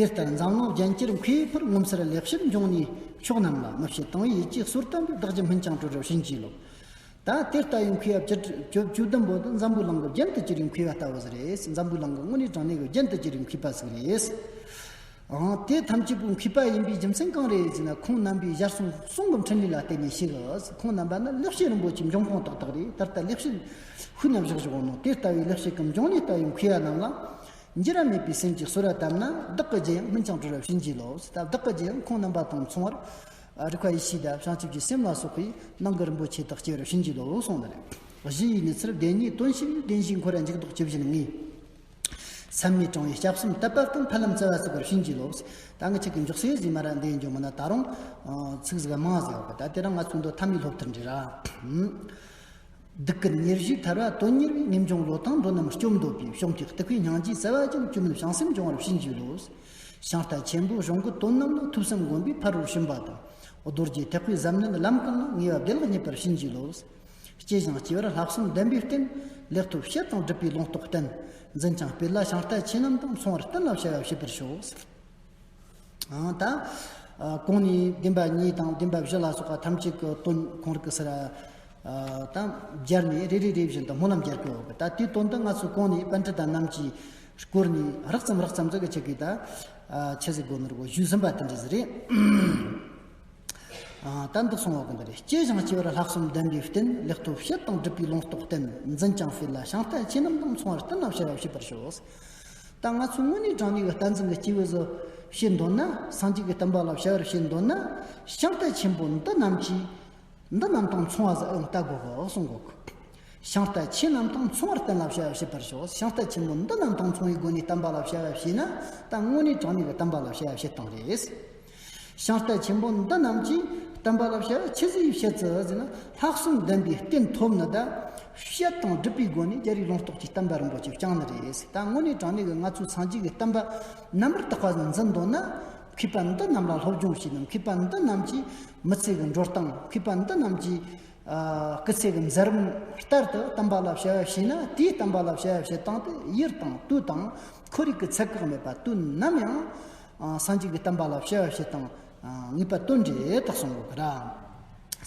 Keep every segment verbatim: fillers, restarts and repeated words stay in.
དེ་ལྟར་འཛམ་གླིང་རྒྱན་གྱུར་མཁས་པར། ངོ་མཚར་ལེགས་བཤད་འབྱུང་གནས་མཆོག་རྣམས་ལ། མི་ཕྱེད་དང་བའི་ཡིད་ཀྱིས་གསོལ་བ་འདེབས། བདག་གི་སྨིན་ཅིང་གྲོལ་བར་བྱིན་གྱིས་རློབས། ད་དེ་ལྟ་བུའི་མཁས་པ་བཅུ་བཅུ་བདུན་པོ་དེ་འཛམ་བུའི་གླིང་གི་རྒྱན་དུ་གྱུར་བའི་མཁས་པ་ལྟ་བུ་ཟིག་རེད། འཛམ་བུའི་གླིང་གི་དངོས་གནས་དྲང་གནས་ཀྱི་རྒྱན་དུ་གྱུར་བའི་མཁས་པ་ཟིག་རེད། ཨང་། དེ་ཐམས་ཅད་པོའི་མཁས་པ་ཡིན་པའི་རྒྱུ་མཚན་གང་རེད་ཟེར་ན། ཁོང་རྣམ་པའི་ཞར་སོང་གསུང་གི་འཕྲིན་ལས་ལ་བརྟེན་ནས་ཤེས་གི། ཁོང་རྣམ་པ་ནི་ལེགས་བཤད་རིན་པོ་ཆེའི་འབྱུང་ཁུངས་ཏག་ཏག་རེད། ད་ལྟ་ལེགས་བཤད་ཤུལ་ན་བཞག་བཞག་ནོ། དེ་ལྟ་བུའི་ལེགས་བཤད་ཀྱི་འབྱུང་གནས་ལྟ་བུའི་མཁས་པ་རྣམས་ལ་འགྱུར་བ་མེད་པའི་སེམས་ཀྱིས་གསོལ་བ་བཏབ་ན། བདག་གི་རྒྱུད་ཡང་སྨིན་ཅིང་གྲོལ་བར་བྱིན་གྱིས་རློབས། ད་བདག་གི་རྒྱུད་ཡང་ཁོང་རྣམ་པ་དང་མཚུངས་པར་རིག་པ་ཡེ་ཤེས་དང་བྱང་ཆུབ་ཀྱི་སེམས་ལ་སོགས་པའི་ནང་གི་རིན་པོ་ཆེ་དག་སྐྱེ་བར་བྱིན་གྱིས་རློབས་གསུངས་ནི་རེད། གཞི་ཡི་གནས་ཚུལ་བདེན་གཉིས་དོན་ཞི་བའི་བདེན་བཞིའི་འཁོར་འཇུག་ལྡོག་ཇི་བཞིན་ངེས། མཚན་མའི་གྲངས་བཞིན་སྐྱབས་གསུམ་དད་པ་དང་། ཕ་ལམ་བརྩེ་བ་བརྩེགས་པར་བྱིན་གྱིས་རློབས། ད་ངི་ཆ་གི་འཇོག་སྲོལ་ཟིག་མ་ར་འདི་འཇོག་མིན་ན། ད་རུང་ཚིག་ཟིག་མང་ཟིག་ཡོད་པ། ད་དེ་རིང་ང་ཚོ་འདི་ཐ་མའི་སློབ་ཐུན་རེད་ར། སྡུག་ཀུན་ཉེར་བཞིའི་ཐར་བ་དོན་གཉེར་བའི། ངེས་འབྱུང་བློ་དང་འགྲོ་རྣམས་སྐྱོབ་འདོད་པའི། བྱང་ཆུབ་སྟེགས་བུའི་སྙིང་རྗེའི་བརྩེ་བ་ཅན། སྐྱོབ་མེད་བྱང་སེམས་འབྱུང་བར་བྱིན་གྱིས་རློབས། ཤིང་རྟ་ཆེན་པོའི་གཞུང་གི་དོན་རྣམས་ནི། ཐོས་བསམ་སྒོམ་པའི་ཕ་རོལ་ཕྱིན་པ་དང་། རྡོ་རྗེ་ཐེག་པའི་ཟབ་གནད་ལམ་གང་ན། ངེས་པ་བདེ་བླག་རྙེད་པར་བྱིན་གྱིས་རློབས། སྐྱེས་ཤིང་སྐྱེ་བར་ལྷག་བསམ་ལྡན་པའི་བརྟེན། ལེགས་ཐོབ་བཤད་དང་སྒྲུབ་པའི་ལུང་རྟོགས་བསྟན། འཛིན་ཅིང་སྤེལ་ལ་ཤིང་རྟ་ཆེ་རྣམས་དང་། མཚུངས་པར་བསྟན་ལ་བྱ་བ་བྱེད་པར་ཤོག། ཨང་། ད་གོང་ནས་བདེན་པ་གཉིས་དང་བདེན་པ་བཞི་ལ་སོགས་པ་ཐམས་ཅད་ཀྱི་དོན་ཁོང་རིག་གི་སར་ད་སྦྱར་ནས་རེ་རེ་རེ་བཞིན་དུ་སྨོན་ལམ་རྒྱག་གི་ཡོད་གི། ད་དེའི་དོན་དུ་ང་ཚོས་གོང་ནས་པཎྜི་ཏ་རྣམས་ཀྱིས་བསྐོར་ནས་རགས་ཙམ་རགས་ཙམ་ཟིག་གི་ཆེད་ཀྱི་ད་ཆི་ཟིག་དགོས་ནི་རེད་གོ། ཞུས་ཟིན་པ་དེ་འདྲ་ཟིག་རེད། ཨ། ད་འདི་གསུངས་པ་གི་འདི་རེད། སྐྱེས་ཤིང་སྐྱེ་བར་ལྷག་བསམ་ལྡན་པའི་བརྟེན། ལེགས་ཐོབ་བཤད་དང་སྒྲུབ་པའི་ལུང་རྟོགས་བསྟན། འཛིན་ཅིང་སྤེལ་ལ་ཤིང་རྟ་ཆེ་རྣམས་དང་། མཚུངས་པར་བསྟན་ལ་བྱ་བ་བྱེད་པར་ཤོག། ད་ང་ཚོ་དངོས་གནས་དྲང་གནས་ཀྱི་བསྟན་འཛིན་གྱི་སྐྱེས་བུ་ཟིག་བྱེད་འདོད་ན། སངས་རྒྱས་ཀྱི་བསྟན་པ་ལ་བྱ་བར་བྱེད་འདོད་ན། ཤིང་རྟ་ཆེན་པོ་འདི་རྣམས་ཀྱིས། འདི་རྣམས་དང་མཚུངས་པ་ཟིག་ཨང་ལྟ་དགོས་གི་གསུང་གོ་གི། ཤིང་རྟ་ཆེ་རྣམས་དང་མཚུངས་པར་བསྟན་ལ་བྱ་བ་བྱེད་པར་ཤོག། ཤིང་རྟ་ཆེན་པོ་འདི་རྣམས་དང་མཚུངས་པའི་སྒོ་ནས་བསྟན་པ་ལ་བྱ་བ་བྱས་ན། ད་དངོས་གནས་དྲང་གནས་ཀྱི་བསྟན་པ་ལ་བྱ་བ་བྱེད་སྟངས་རེད། ཤིང་རྟ་ཆེན་པོ་འདི་རྣམས་ཀྱིས་བསྟན་པ་ལ་བྱ་བ་ཆི་ཟིག་བྱེད་ཚུལ་ཟེར་ན། ལྷག་བསམ་ལྡན་པའི་བརྟེན་ཐོབ་ནི་ད། བཤད་དང་སྒྲུབ་པའི་སྒོ་ནས་རྒྱལ་བའི་ལུང་རྟོགས་ཀྱི་བསྟན་པ་རིན་པོ་ཆེ་བསྐྱངས་ནི་རེད། ད་དངོས་གནས་དྲང་གནས་ཀྱི་ང་ཚོའི་སངས་རྒྱས་ཀྱི་བསྟན་པ་རྣམ་པར་དག་པ་ཟིག་འཛིན་འདོད་ན། མཁས་པ་འདི་རྣམས་ལ་སློབ་སྦྱོང་བྱས་ནས། མཁས་པ་འདི་རྣམས་ཀྱིས་མི་ཚེ་གི་འགྲོ་སྟངས། མཁས་པ་འདི་རྣམས་ཀྱིས་ཨ། སྐུ་ཚེ་གི་མཛད་རིམ་ལྟར་དུ་བསྟན་པ་ལ་བྱ་བ་བྱས་ན། དེའི་བསྟན་པ་ལ་བྱ་བ་བྱེད་སྟངས་དེ་ཡུལ་དང་དུས་དང་ཁོར་ཡུག་གི་ཚད་བཀག་མེད་པ། དུས་ནམ་ཡང་ཨ། སངས་རྒྱས་ཀྱི་བསྟན་པ་ལ་བྱ་བ་བྱེད་སྟངས་ཨ། ངེས་པ་དོན་འདྲ་དག་གསུང་དགོས་གི་ར།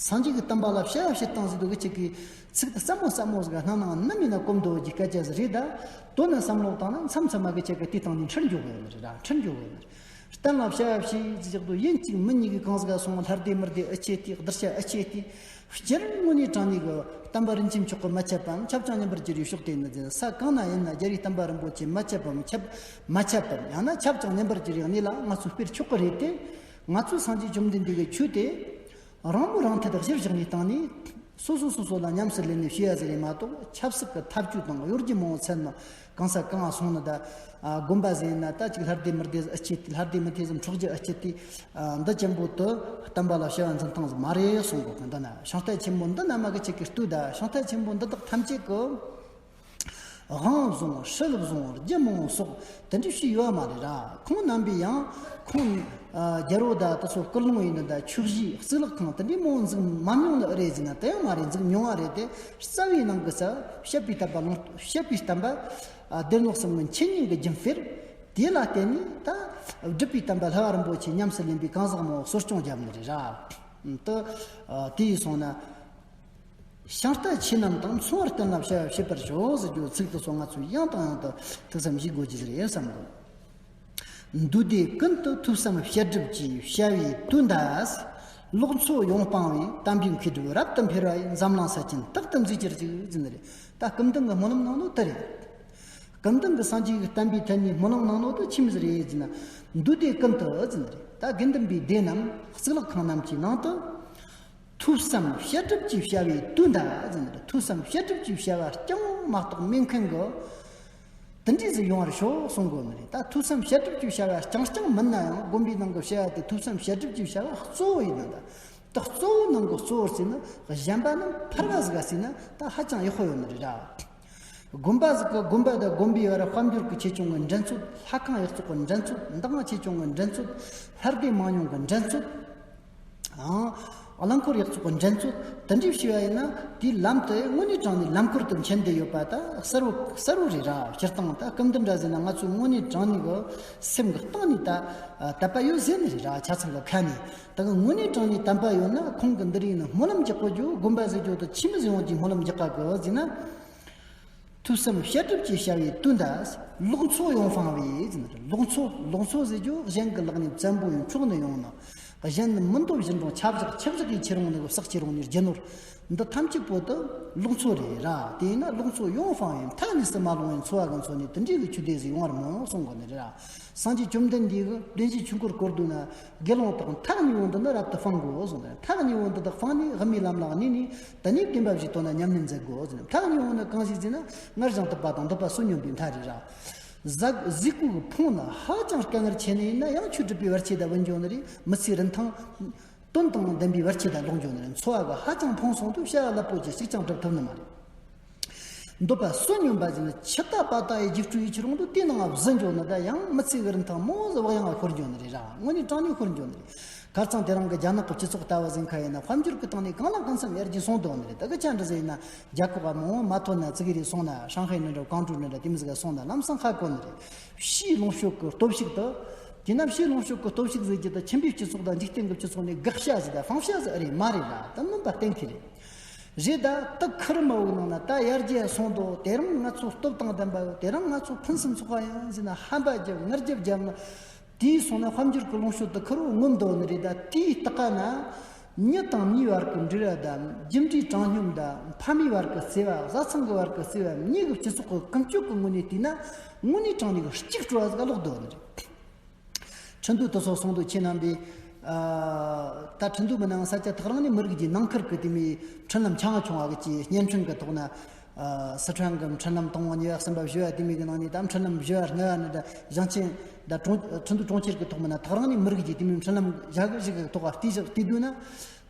སངས་རྒྱས་ཀྱི་བསྟན་པ་ལ་བྱ་བ་བྱེད་སྟངས་ཟེར་དུས་ཀྱི་ཆེད་ཀྱི་ཚིག་དེ་སླ་མོ་སླ་མོ་ཟིག་སྣང་ནང་ནམ་ཡིན་ན་གོམས་འདྲིས་ཀྱི་སྐད་ཆ་ཟིག་རེད། ད་དོན་ནི་བསམ་བློ་བཏང་ན་མཚམས་མཚམས་མ་གི་ཆེད་ཀྱི་དེའི་སྟེང་ནས་འཁྲུལ་འགྱོ་གི་ཡོད་ནི་རེད་ར། འཁྲུལ་འགྱོ་གི་ཡོད་ནི་རེད། གཏན་ལ་བྱ་བ་བྱེད་ཅེས་ཀྱི་ཡིན་གཅིག་མིན་གཉིས་ཀྱི་གང་ཟིག་ག་སོང་། ལྷ་སྡེ་མི་སྡེ་ཨེ་ཆེ་དེ། གདུལ་བྱ་ཨེ་ཆེ་དེ། སྤྱིར་དངོས་གནས་དྲང་གནས་ཀྱི་བསྟན་པ་རིན་ཆེན་མཆོག་གི་མ་ཁྱབ་པའམ་ཁྱབ་ཀྱང་ཉམས་པར་གྱུར་པའི་ཕྱོགས་དེ་ནི། ས་གང་ན་ཡིན་ན་རྒྱལ་བའི་བསྟན་པ་རིན་པོ་ཆེ་མ་ཁྱབ་པའམ་ཁྱབ་མ་ཁྱབ་པའམ། ཡང་ན་ཁྱབ་ཀྱང་ཉམས་པར་གྱུར་པའི་གནས་ལ་ང་ཚོས་སྤེལ་ཆོག་གི་རེད་དེ། ང་ཚོས་སངས་རྒྱས་བཅོམ་ལྡན་འདས་ཀྱི་ཆོས་དེ་རང་མོས་རང་འཐད་དུ་གཞིར་བཞག་ནས་བཏང་ནས། སོ་སོ་སོ་སོ་ལ་ཉམས་སུ་ལེན་ནས་བྱས་ཡ་ཟེར་རེད་མ་གཏོགས། ཆབ་སྲིད་ཀྱི་ཐབས་ཇུས་དང་གཡོ་སྒྱུ་མང་བོ་འཚལ་ནས་གང་ས་གང་ང་སོང་ནས། ད་ཨ། དགོན་པ་ཟེར་ན་ད་ཅིག་ལྷ་སྡེ་མི་སྡེ་ཨེ་ཆེ་དེ། ལྷ་སྡེ་མི་སྡེ་ཟིག་འཕྲོག་རྒྱུ་ཨེ་ཆེ་དེ། ཨ། འདི་ཅན་པོ་དེ་བསྟན་པ་ལ་བྱ་བ་འཛིན་སྟངས་ཟིག་མ་རེད་གསུང་གོ་གི། འདི་ན་ཤིང་རྟ་ཆེན་པོ་འདི་རྣམས་མ་གི་ཆེད་ཀྱི་ལྟོས་དང་། ཤིང་རྟ་ཆེན་པོ་འདི་དག་ཐམས་ཅད་ཀྱིས་དབང་བཟུང་། ཧྲིལ་བཟུང་། རྒྱུ་མང་བོ་གསོག། དེ་འདྲ་བྱས་ཡོད་མ་རེད་ར། ཁོང་རྣམ་པས་ཡང་ཁོང་ཨ། རྒྱལ་པོ་དང་དེ་ཚོ་སྐུལ་སློང་ཡིན་ན། ད་ཆོས་གཞིས་གཙུག་ལག་ཁང་དེ་འདྲའི་མང་བོ་འཛུགས་མ་མྱོང་ནི་ཨེ་རེད་ཟེར་ན། དེ་ཡང་མ་རེད། འཛུགས་མྱོང་བ་རེད་དེ། རྩ་བའི་ནང་གི་ས་བཤད་པའི་བསྟན་པ་ལུང་། བཤད་པའི་བསྟན་པ་ཨ། སྡེ་སྣོད་གསུམ་གྱི་འཆད་ཉན་གྱི་རྒྱུན་སྤེལ། དེ་ལ་བརྟེན་ནས་ད་སྒྲུབ་པའི་བསྟན་པ་སློབ་པ་རིན་པོ་ཆེ་ཉམས་སུ་ལེན་པའི་གང་ཟག་མང་བོ་གསོ་སྐྱོང་བརྒྱབ་ནི་རེད་ར། དེ་ཨ། དེ་ཡིན་སོང་ན། ཤིང་རྟ་ཆེ་རྣམས་དང་མཚུངས་པར་བསྟན་ལ་བྱ་བ་བྱེད་པར་ཤོག་ཟེར་རྒྱུ་ཚིག་དེ་ཚོ་ང་ཚོས་ཡང་དང་ཡང་དུ་ཐུགས་བསམ་བཞེས་དགོས་ཀྱི་རེད་བསམ་གི། མདོ་སྡེ་ཀུན་ཏུ་ཐོས་བསམ་བཤད་སྒྲུབ་ཀྱི། བྱ་བའི་དོན་དག་ལོག་འཚོ་ཡོངས་སྤངས་པའི། དམ་པའི་མཁས་གྲུབ་རབ་ཏུ་འཕེལ་བ་ཡི། འཛམ་གླིང་ས་ཆེན་རྟག་ཏུ་མཛེས་གྱུར་ཅིག་ཟེར་ནི་རེད། ད་སྐུ་མདུན་གྱི་སྨོན་ལམ་གནང་ནོ་དེ་རེད། སྐུ་མདུན་གྱི་སངས་རྒྱས་ཀྱི་བསྟན་པའི་ཐད་ནས་སྨོན་ལམ་གནང་ནོ་དེ་ཆི་མོ་ཟིག་རེད་ཟེར་ན། མདོ་སྡེ་ཀུན་ཏུ་ཟེར་ནི་རེད། ད་དགེ་འདུན་པའི་སྡེ་རྣམས་གཙུག་ལག་ཁང་རྣམས་ཀྱི་ནང་དུ། ཐོས་བསམ་བཤད་སྒྲུབ་ཀྱི་བྱ་བའི་དོན་དག་ཟེར་ནི་རེད། ཐོས་བསམ་བཤད་སྒྲུབ་ཀྱི་བྱ་བ་རྐྱང་མ་གཏོགས་མེད་མཁན་གྱི་དེ་འདྲ་ཟིག་ཡོང་བར་ཤོག་གསུང་དགོས་ནི་རེད། ད་ཐོས་བསམ་བཤད་སྒྲུབ་ཀྱི་བྱ་བ་རྐྱང་རྐྱང་མིན་ན་ཡང་། དགོན་པའི་ནང་གི་བྱ་བ་དེ་ཐོས་བསམ་བཤད་སྒྲུབ་ཀྱི་བྱ་བ་གཙོ་བོ་ཡིན་ནི་ད། ད་གཙོ་བོ་ནང་གི་གཙོ་བོར་བརྩིས་ན། གཞན་པ་རྣམས་ཕར་བ་ཟིག་ག་བརྩིས་ན་ད་ཧ་ཅང་ཡག་པོ་ཡོད་ནི་རེད་ར། དགོན་པ་ཟིག་གི་དགོན་པ་དང་དགོན་པའི་བར་དཔལ་འབྱོར་གྱི་ཆེ་ཆུང་གི་འགྲན་རྩོད། ལྷ་ཁང་གཡུག་བཙོག་གི་འགྲན་རྩོད། འདང་ཆེ་ཆུང་གི་འགྲན་རྩོད། ལྷ་སྡེ་མང་ཉུང་གི་འགྲན་རྩོད། ཨང་ རླངས་འཁོར་ཡག་བཙོག་གི་འགྲན་རྩོད་དེ་འདྲའི་བྱས་པ་ཡིན་ན། དེའི་ལམ་དེ་དངོས་གནས་དྲང་གནས་ལམ་ཁུར་དུ་འཁྱེར་བསྡད་ཡོད་པ་ད་གསལ་བོ་གསལ་བོ་རེད་ར། སྤྱིར་བཏང་ད་སྐུ་མདུན་འདྲ་ཟེར་ན་ང་ཚོའི་དངོས་གནས་དྲང་གནས་ཀྱི་སེམས་ཀྱི་གཏིང་ནས་ད་དད་པ་ཡོད་ཟེར་ནི་རེད་ར། ཆ་ཚང་གི་ཁ་ནས། ད་གི་དངོས་གནས་དྲང་གནས་དད་པ་ཡོད་ན་ཁོང་གི་འདི་རིགས་ནི་སྨོན་ལམ་རྒྱག་དགོས་རྒྱུ། དགོན་པ་ཟེར་རྒྱུ་དེ་ཆི་མོ་ཟིག་ཡོང་རྒྱུའི་སྨོན་ལམ་རྒྱག་ག་དགོས་ཟེར་ན། ཐོས་བསམ་བཤད་སྒྲུབ་ཀྱི་བྱ་བའི་དོན་དག་ལོག་འཚོ་ཡོང་ཕངས་པའི་ཟེར་ནི་རེད། ལོག་འཚོ། ལོག་འཚོ་ཟེར་རྒྱུ་གཞན་གྱི་ལག་ནས་བཙན་པོ་ཡིན་འཕྲོག་ནས་ཡོང་ནི། གཞན་ནི་མི་འདོད་བཞིན་དུ་ཆ་བཞག་ཆ་བཞག་གིས་ཁྱེར་འོང་ནི་གི་བསགས་ཁྱེར་འོང་ནི་རྒྱུ་ནོར་འདི་ཐམས་ཅད་པོ་དེ་ལོག་འཚོ་རེད་ར། དེ་ཡིན་ན་ལོག་འཚོ་ཡོང་ཕངས་ཡིན། མཐའ་གཉིས་སུ་མ་ལོང་བའི་འཚོ་བ་གི་འཚོ་ནས་དེ་འདྲའི་གི་ཆོས་སྡེ་ཟིག་ཡོང་བར་མི་གསུང་གོ་ནི་རེད་ར། སངས་རྒྱས་བཅོམ་ལྡན་འདས་ཀྱིས་བདེན་བཞིའི་ཆོས་འཁོར་བསྐོར་དུས་ན། དགེ་སློང་དག་མཐའ་གཉིས་པོ་འདི་ནི་རབ་ཏུ་སྤང་དགོས་གསུངས་ཏེ། མཐའ་གཉིས་པོ་འདི་དག་སྤངས་ནས་དབུ་མའི་ལམ་ལ་གནས་ནས་དེ་ནས་བདེན་པ་བཞིའི་དོན་ལ་ཉམས་ལེན་མཛད་དགོས་ཟེར་ནས། མཐའ་གཉིས་པོ་ནི་གང་ཞིག་ཟེར་ན། སྔར་བཞིན་དག་པ་དང་འདོད་པ་བསོད་སྙོམས་པའི་མཐའ་རེད་ར། གཟའ་གཟིག་གོ་གི་ཕུང་ལ་ཧ་ཅང་དཀའ་ངལ་ཆེ་ནི་ཡིན་ན་ཡང་ཆོས་སྒྲུབ་པའི་བར་ཆད་དེ་བུད་འགྱོ་ནི་རེད། མི་ཚེའི་རིན་ཐང་དོན་དང་ལྡན་པའི་བར་ཆད་དེ་ལོག་འགྱོ་ནི་རེད། འཚོ་བ་གི་ཧ་ཅང་ཕོངས་སོང་དུས་བྱ་བ་རླབས་པོ་ཆེ་གཅིག་ཀྱང་སྒྲུབ་ཐུབ་ནི་མ་རེད། འདོད་པ་བསོད་སྙོམས་པ་ཟེར་ནི་འཆི་ལྟ་བ་ལྟ་ཡི་རྒྱུགས་སྤྲོད་ཡི་ཆི་རུང་དུ་དེའི་ནང་ང་བཟི་འགྱོ་ནི་ད་ཡང་མི་ཚེ་གི་རིན་ཐང་མོ་ཟིག་བག་ཡངས་ཤོར་འགྱོ་ནི་རེད་ར། དངོས་གནས་དྲང་གནས་ཤོར་འགྱོ་ནི་རེད། ཁ་རྩང་དེ་རིང་གི་རྒྱ་ནག་གི་སྤྱི་ཚོགས་ལྟ་བུ་ཟིན་ཁ་ཡིན་ན་དཔལ་འབྱོར་གི་སྟེང་ནས་གང་ལ་གང་འཚམ་ཡར་རྒྱས་སོང་འདུག་ནི་རེད། ད་གི་ཆ་འདྲ་ཟིག་ཡིན་ན་རྒྱ་ཁོག་ག་མང་བོ་མ་ཐོན་ན་ཙི་གེ་རེ་སོང་ན་ཧྲང་ཧའེ་ནི་འདྲ་ཀོང་ཀྲུའུ་ནི་འདྲ་དེ་མི་ཟིག་ག་སོང་ན་ལམ་སང་ཧ་གོ་ནི་རེད། ཕྱིའི་ལོངས་སྤྱོད་གི་སྟོབས་ཤུགས་དེ། དེས་ན་ཕྱིའི་ལོངས་སྤྱོད་ཀྱི་སྟོབས་ཤུགས་ཟེར་རྒྱུ་དེ་ཁྱིམ་པའི་སྤྱི་ཚོགས་དང་འཇིག་རྟེན་གྱི་སྤྱི་ཚོགས་ནས་དགག་བྱ་ཟིག་དང་སྤང་བྱ་ཟིག་ཨེ་རེད་མ་རེད་ར། ད་མིན་པ་གཏན་འཁེལ་རེད། རེད་ད། ད་ཁུར་མ་འུག་ནང་ན་ད་ཡར་རྒྱས་སོང་དོ། དེ་རིང་ང་ཚོ་སྟོབས་དང་ལྡན་པ་ཡོད། དེ་རིང་ང་ཚོ་ཕུན་སུམ་ཚོགས་པ་ཡིན་ཟེར་ན་ཧམ་པ་རྒྱབ་ངར་རྒྱབ་རྒྱབ་ན། དེས་སོང་ན་དཔལ་འབྱོར་གྱི་ལོངས་སྤྱོད་དེ་ཁུར་བོ་ངོམ་དོ་ནི་རེད། ད་དེའི་སྟེང་ན་མྱི་དང་མྱིའི་བར་གྱི་འབྲེལ་བ་དང་རྒྱུ་འབྲས་དྲང་སྙོམས་དང་ཕ་མའི་བར་གྱི་བརྩེ་བ། བཟའ་ཚང་གི་བར་གྱི་བརྩེ་བ། མྱི་གི་སྤྱི་ཚོགས་ཀྱི་ཀུན་སྤྱོད་ཀྱི་ངོས་ནས་བལྟས་ན་དངོས་གནས་དྲང་གནས་ཀྱི་གཅིག་སྤྲོ་བ་ཟིག་ལོག་དོ་ནི་རེད། ཁྲི་འདུ་དེ་ཚོ་གསུང་དུས་ཁྱེད་རྣམ་པས། ཨ། ད་ཁྲི་འདུ་མི་ནང་ས་ཆ་ཐག་རིང་ནས་མི་རིགས་ཀྱི་ནང་ཁུལ་གྱི་དེ་མོའི་འཕྲིན་ལམ་ཆུང་ང་ཆུང་ང་གི་ཅིག་བརྙན་འཕྲིན་གྱི་ཐོག་ན། ཨ། སི་ཁྲོན་གྱི་འཕྲིན་ལམ་དང་པོ་གཉིས་པ་གསུམ་པ་བཞི་བ་དེ་མོའི་གི་ནང་ནས་ད་འཕྲིན་ལམ་བཞི་བ་ལྔ་བ་ནི་ད་ཞིང་ཆེན་ད་གྲོང་ཁྲི་འདུ་གྲོང་ཁྱེར་གྱི་ཐོག་མིན་ན་ཐག་རིང་ནས་མི་རིགས་ཀྱི་དེ་མོའི་འཕྲིན་ལམ་བཞག་གི་ཞིག་གི་ཐོག་བལྟས་ཞིག་བལྟས་དུས་ན།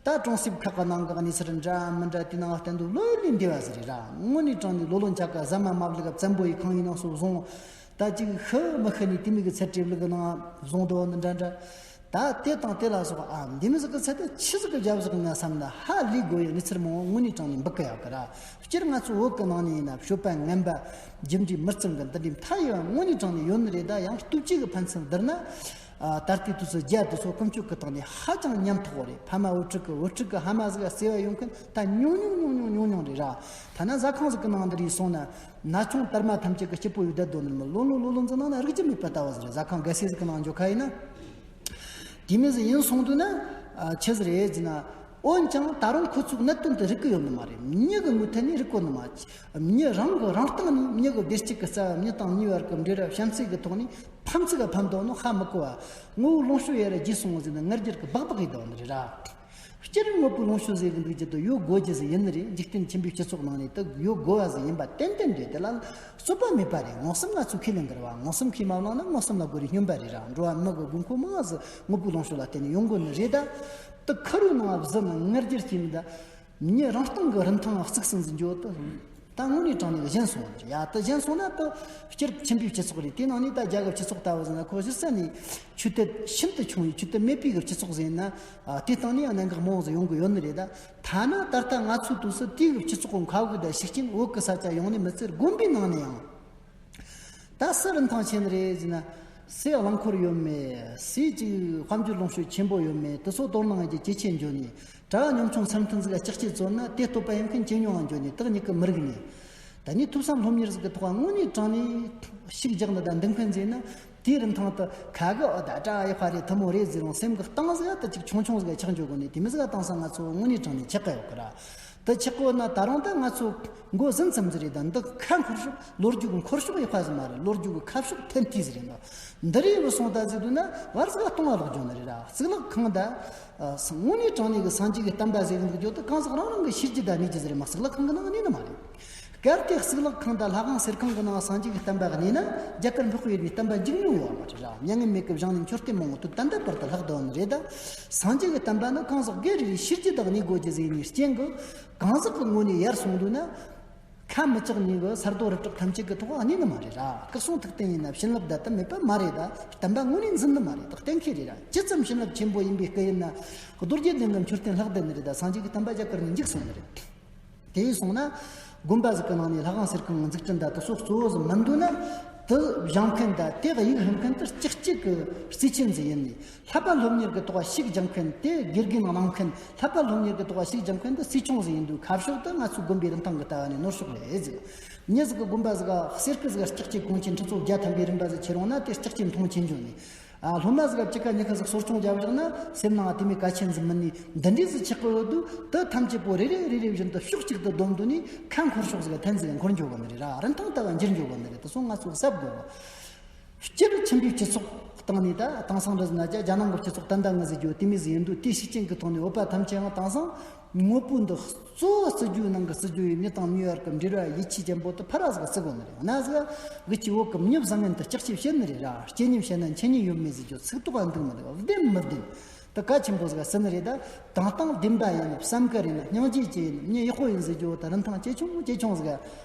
ད་གྲོང་གསེབ་ཁག་གི་ནང་གི་གནས་ཚུལ་འདྲ་མི་འདྲ་དེ་ནང་བསྟན་དུས་ལོ་ལོན་བདེ་བ་ཟིག་རེད་ར། དངོས་གནས་དྲང་གནས་ལོ་ལོན་ཆག་གི་ཟ་མ་མ་བླུག་གི་བཙན་པོ་ཡི་ཁང་ཡིན་ནང་སོ་བཟུང་། ད་ཅིག་ཤི་མི་ཤི་ནས་དེ་མོ་གི་ཚད་གྲས་ལུག་གི་ནང་བཟུང་དོ་ནི་འདྲ་འདྲ། ད་དེ་དང་དེ་ལ་སོགས་ཨ་འདི་མོ་ཟིག་གི་ཚད་དེ་ཆི་ཟིག་གི་རྒྱབ་ཟིག་ན་བསམ་ན་ཧ་ལས་དགོས་ཡོད་གནས་ཚུལ་མང་པོ་དངོས་གནས་དྲང་གནས་འབུ་གི་ཡོད་གི་ར། སྤྱིར་ང་ཚོ་བོད་གི་ནང་ནས་ཡིན་ན་སྤྱོད་པ་ངན་པ་རྒྱུ་འབྲས་མི་གཙང་གི་འདི་འདྲའི་མཐའ་ཡས་པ་དངོས་གནས་དྲང་གནས་ཡོད་ནི་རེད། ད་ཡང་སྟོབས་ཆེ་གི་ཕན་ཚུན་བསྡུར་ན། ཨ། ད་ལྟའི་དུས་སུ་རྒྱ་དེ་ཚོ་ཀུན་སྤྱོད་ཀྱི་སྟེང་ནས་ཧ་ཅང་ཉམས་ཐག་པོ་རེད། ཕ་མ་བུ་ཕྲུག་གི་བུ་ཕྲུག་གི་ཕ་མ་ཟིག་ག་བརྩེ་བ་ཡོད་མཁན་ད་ཉུང་ཉུང་ཉུང་ཉུང་ཉུང་ཉུང་རེད་ར། ཐ་ན་ཟ་ཁང་ཟིག་གི་ནང་འདི་རེད་སོང་ན། ན་ཆུང་དར་མ་ཐམས་ཅད་ཀྱི་སྐྱིད་པོ་ཡོད་བསྡད་དོ་ནི་མི་ལོ་ལོ་ལོ་ལོ་འཛིན་ནང་ན་རིག་རྒྱུ་མེད་པ་ལྟ་བུ་ཟིག་རེད། ཟ་ཁང་ག་སེ་ཟིག་གི་ནང་འཇོག་ཁ་ཡིན་ན། དེ་མོ་ཟིག་ཡིན་སོང་དུས་ན། ཨ། ཆི་ཟིག་རེད་ཟེར་ན། འོན་ཀྱང་ད་རུང་ཁོ་ཚོས་གནད་དོན་དེ་རིག་གི་ཡོད་ནི་མ་རེད། མྱི་གི་ངོས་ཐད་ནས་རིག་གོ་ནི་མ། མྱི་རང་གི་རང་སྟེང་ནས་མྱི་གི་བདེ་སྐྱིད་ཀྱི་རྩ་བ། མྱི་དང་མྱི་བར་གྱི་འབྲེལ་བ་བྱམས་བརྩེ་གི་ཐོག་ནས་ཕམ་ཚིག་ག་ཕམ་དོ་ནོ་ཧ་མི་གོ་བ། དངོས་པོའི་ལོངས་སྤྱོད་ཡར་རྒྱས་སོང་ཟིག་ན་ངར་རྒྱལ་གི་སྦག་སྦག་ཡིན་དོ་ནི་རེད་ར། སྤྱིར་དངོས་པོའི་ལོངས་སྤྱོད་ཟེར་གི་འདུག་རྒྱུ་དེ་ཡོད་དགོས་རྒྱུ་ཟིག་ཡིན་ནི་རེད། འཇིག་རྟེན་ཁྱིམ་པའི་སྤྱི་ཚོགས་ནང་ནས་དེ་ཡོད་དགོས་པ་ཟིག་ཡིན་པ་ཏན་ཏན་རེད། དེ་ལ་རྩོད་པ་མེད་པ་རེད། མངོན་སུམ་ང་ཚོས་ཁས་ལེན་གི་རེད་བ། མངོན་སུམ་ཁས་མ་བླངས་ན་མངོན་སུམ་ལ་རྒོལ་རྒྱུའི་སྨྱོན་པ་རེད་ར། འགྲོ་བ་མི་གི་དགོས་མཁོ་མང་ཟིག་དངོས་པོའི་ལོངས་སྤྱོད་ལ་བརྟེན་ནས་ཡོང་དགོས་ནི་རེད། ད་དེ་ཁུར་བོའི་ནང་ང་བཟི་ན་ངར་རྒྱལ་སྐྱེ་ནི་ད། མྱི་རང་སྟེང་གི་རིན་ཐང་གཙིགས་སུ་འཛིན་རྒྱུ་དེ་ད་དངོས་གནས་དྲང་གནས་གཞན་སོང་བ་རེད་ཡ། དེ་གཞན་སོང་ན་དེ་སྤྱིར་ཁྱིམ་པའི་སྤྱི་ཚོགས་རེད། དེ་ནང་ནས་ད་རྒྱལ་ཁབ་སྤྱི་ཚོགས་ལྟ་བུ་ཟིན་ན་ཁོ་གཞི་རྩ་ནས་ཆོས་དད་ཤིན་ཏུ་ཆུང་བའི་ཆོས་དད་མེད་པའི་གི་སྤྱི་ཚོགས་ཟིན་ན། ཨ། དེ་སྟེང་ནས་ཡང་གནད་འགག་མང་བོ་ཟིག་ཡོང་གི་ཡོད་ནི་རེད། ད་ཐ་ན་ད་ལྟ་ང་ཚོའི་དུས་སུ་དེའི་གི་སྤྱི་ཚོགས་གི་མཁའ་དབུགས་དང་ཤུགས་རྐྱེན་བོད་གི་ས་ཆ་ཡོང་ནི་མི་ཚད་དགོན་པའི་ནང་ནས་ཡང་། ད་སུ་རིན་ཐང་ཆེ་ནི་རེད་ཟེར་ན། སུའི་རླངས་འཁོར་ཡོད་མེད། སུའི་ཅིག་དཔལ་འབྱོར་ལོངས་སྤྱོད་ཆེན་པོ་ཡོད་མེད། དེ་ཚོ་དོ་སྣང་གི་ཇེ་ཆེར་འགྱོ་ནས། གྲྭ་བ་ཉམ་ཆུང་སེར་ཐུང་ཟིག་ག་ལྕག་སྐྱེས་བཙོན་ན་དེ་བསྟོད་པ་ཡིན་མཁན་ཇེ་ཉུང་ང་འགྱོ་ནས། དེ་གཉིས་ཀ་མི་རིགས་ནས། ད་ནི་ཐོས་བསམ་སློབ་གཉེར་ཟིག་གི་ཐོག་དངོས་གནས་དྲང་ནས་ཤུགས་རྒྱག་ནི་དང་འདི་མཁན་ཟེར་ན། དེའི་རིན་ཐང་དེ་ཁ་གི་འོ་ད་གྲྭ་བ་ཡག་པ་རེད་ཐུ་མོ་རེད་ཟེར་རུང་སེམས་གི་གཏིང་ཟིག་ག་དེ་ཅིག་ཆུང་ཆུང་ཟིག་ག་ཆགས་འགྱོ་དགོས་ནས། དེ་མོ་ཟིག་ག་བཏང་ས་ང་ཚོ་དངོས་གནས་དྲང་ནས་ཆགས་གི་ཡོད་གི་ར། དེ་ཆགས་གོ་ན་ད་རུང་ད་ང་ཚོ་མགོ་ཟིན་ཙམ་ཟིག་རེད། ད་འདི་ཁ་འཁོར་ཤོག་ལོ་རྒྱུས་ཀྱི་འཁོར་ཤོག་ཡག་པ་ཟིག་མ་རེད། ལོ་རྒྱུས་ཀྱི་ཁ་ཕྱོགས་འཐེན་ཐུས་ཟིག་རེད། འདི་འདི་རེད་བུད་སོང་ད་ཟེར་དུས་ན་བར་ཟིག་ག་སྟོང་བ་ལོག་འགྱོ་ནི་རེད་ར། གཙུག་ལག་ཁང་ད། ཨ། དངོས་གནས་དྲང་གནས་ཀྱི་སངས་རྒྱས་ཀྱི་བསྟན་པ་ཟེར་གི་འདུག་རྒྱུ་དེ་གང་ཟག་རང་རང་གི་ཤེས་རྒྱུ་དང་གནས་རྒྱུ་ཟིག་རེད་མ། གཙུག་ལག་ཁང་གི་ནང་གནས་ནི་མ་རེད། གལ་ཏེ་གཙུག་ལག་ཁང་དང་ལྷ་ཁང་གསེར་ཁང་གི་ནང་སངས་རྒྱས་ཀྱི་བསྟན་པ་གནས་ན་རྒྱ་གར་འཕགས་པའི་ཡུལ་ནས་བསྟན་པ་འཇིག་མྱོང་ཡོད་མ་རེད་ར། མྱ་ངན་མེད་ཀྱི་བཞེངས་ནས་མཆོད་རྟེན་མང་པོ་དུ་ད་ལྟ་བར་དུ་ལྷག་བསྡད་ནི་རེད། ད་སངས་རྒྱས་ཀྱི་བསྟན་པ་ནི་གང་ཟག་སྒེར་རེ་རེའི་ཤེས་རྒྱུ་དང་གནས་དགོས་རྒྱུ་ཟིག་ཡིན་ནི་རྐྱེན་གྱིས། གང་ཟག་གི་ངོས་ནས་ཡར་སོང་དུས་ན། ཐ་མི་ཆག་ནི་གི་ས་རྡོ་རི་བྲག་ཐམས་ཅད་ཀྱི་ཐོག་གནས་ནི་མ་རེད་ར། སྐུ་གསུང་ཐུགས་རྟེན་ཡིན་ན་བྱིན་རླབས་ད་དུ་མེད་པ་མ་རེད་ད། བསྟན་པ་དངོས་གནས་འཛིན་ནི་མ་རེད་ད། གཏན་འཁེལ་རེད་ར། ཇི་ཙམ་བྱིན་རླབས་ཆེན་པོ་ཡིན་པའི་སྐུ་ཡིན་ན། རྡོ་རྗེ་གདན་གྱི་མཆོད་རྟེན་ལྷག་བསྡད་ནི་རེད་ད། སངས་རྒྱས་ཀྱི་བསྟན་པ་རྒྱ་གར་ནས་འཇིག་སོང་ནི་རེད། དེ་ཡིན་སོང་ན། དགོན་པ་ཟིག་གི་ནང་ནས་ལྷ་ཁང་གསེར་ཁང་འཛུགས་སྐྲུན་ད་དུ་སོགས་གཙོ་བོ་ཟིག་མི་འདུག་ན། དེ་བཞེངས་མཁན་ད་དེ་གཡུག་ཧུམ་མཁན་དེ་ལྕགས་སྐྱེས་ཀྱི་རྩིས་ཆེན་ཟིག་ཡིན་ནི། བསླབ་པ་སློབ་གཉེར་གྱི་ཐོག་ཞིག་སྦྱངས་མཁན་དེ་དགེ་རྒན་གནང་མཁན། བསླབ་པ་སློབ་གཉེར་གྱི་ཐོག་ཞིག་སྦྱངས་མཁན་དེ་རྩིས་ཆུང་ཟིག་ཡིན་དུས། ཁ་ཕྱོགས་དེ་ང་ཚོའི་དགོན་པའི་རིན་ཐང་གི་ལྟ་བ་ནས་ནོར་ཕྱོགས་རེད་ཟེར། མྱི་ཟིག་གི་དགོན་པ་ཟིག་ག་གསེར་སྐུ་ཟིག་ག་ལྕགས་ཀྱི་གོང་ཆེན་ཁྲི་ཚོ་བརྒྱ་ཐམ་པའི་རིམ་པ་ཟིག་ཁྱེར་འོང་ན། དེ་ལྕགས་ཀྱི་མཐོང་ཆེན་འཇོག་ནས། ཨ། སློབ་མ་ཟིག་ག་ཅི་ཀ་ཉི་ཁ་ཟིག་གསོ་སྐྱོང་བརྒྱབ་བཞག་ན། སེམས་ནང་དེ་མོ་གལ་ཆེན་ཟིག་མིན་ནས། འདི་འདྲའི་ཟིག་ཆགས་གི་ཡོད་དུས། དེ་ཐམས་ཅད་པོ་རེ་རེ་རེ་རེ་བཞིན་དུ་ཕྱོགས་གཅིག་ཏུ་བསྡོམས་དུས་ནས། ཁ་འཁོར་ཕྱོགས་ཟིག་ག་ཐན་ཟིག་ག་འཁོར་འཇོག་གི་ནི་རེད་ར། རིན་ཐང་ལྟ་བ་འགྱུར་འཇོག་གི་ནི་རེད། དེ་སོང་ང་ཚོ་གཟབ་དགོས། སྤྱིར་ཁྱིམ་པའི་སྤྱི་ཚོགས་སྟེང་ནས་ད་དེང་སང་འདྲ་ཟེར་ན། རྒྱ་རྒྱ་ནང་གི་སྤྱི་ཚོགས་ད་ལྟ་ང་ཟེར་རྒྱུ་དེ་མོ་ཟིག་ཡིན་དུས། དེ་ཤུགས་རྐྱེན་གྱི་ཐོག་ནས་བོད་པ་ཐམས་ཅད་ཡང་དེང་སང་དངོས་པོ་འདི་གཙོ་བོ་བརྩི་རྒྱུའི་ནང་གི་བརྩི་རྒྱུ་ཡིན། མྱི་དང་མྱི་བར་གྱི་འབྲེལ་བ་ཡིད་ཆེས་ཅན་པོ་དེ་ཕར་ར་ཟིག་བརྩི་དགོས་ནི་རེད། ང་ཟིག་གི་ཅི་བོད་གི་མྱི་བཟང་ངན་དེ་ལྕགས་ཀྱིས་བཤད་ནི་རེད་ར། སྐྱེ་ཉམས་བཤད་ན་འཆི་ཉེན་ཡོད་མེད་ཟེར་རྒྱུ་ཚིག་ཐོག་ག་འདུག་མི་འདུག་བདེན་མི་བདེན། དེ་གལ་ཆེན་པོ་ཟིག་ག་བརྩི་ནི་རེད་ད། དང་དང་བདེན་པ་ཡིན། བསམ་དཀར་ཡིན། སྙིང་རྗེ་ཅན་ཡིན། མྱི་ཡག་པོ་ཡིན་ཟེར་རྒྱུ་བོ་དེ་རིན་ཐང་ཇེ་ཆུང་ཇེ་ཆུང་ཟིག་ག་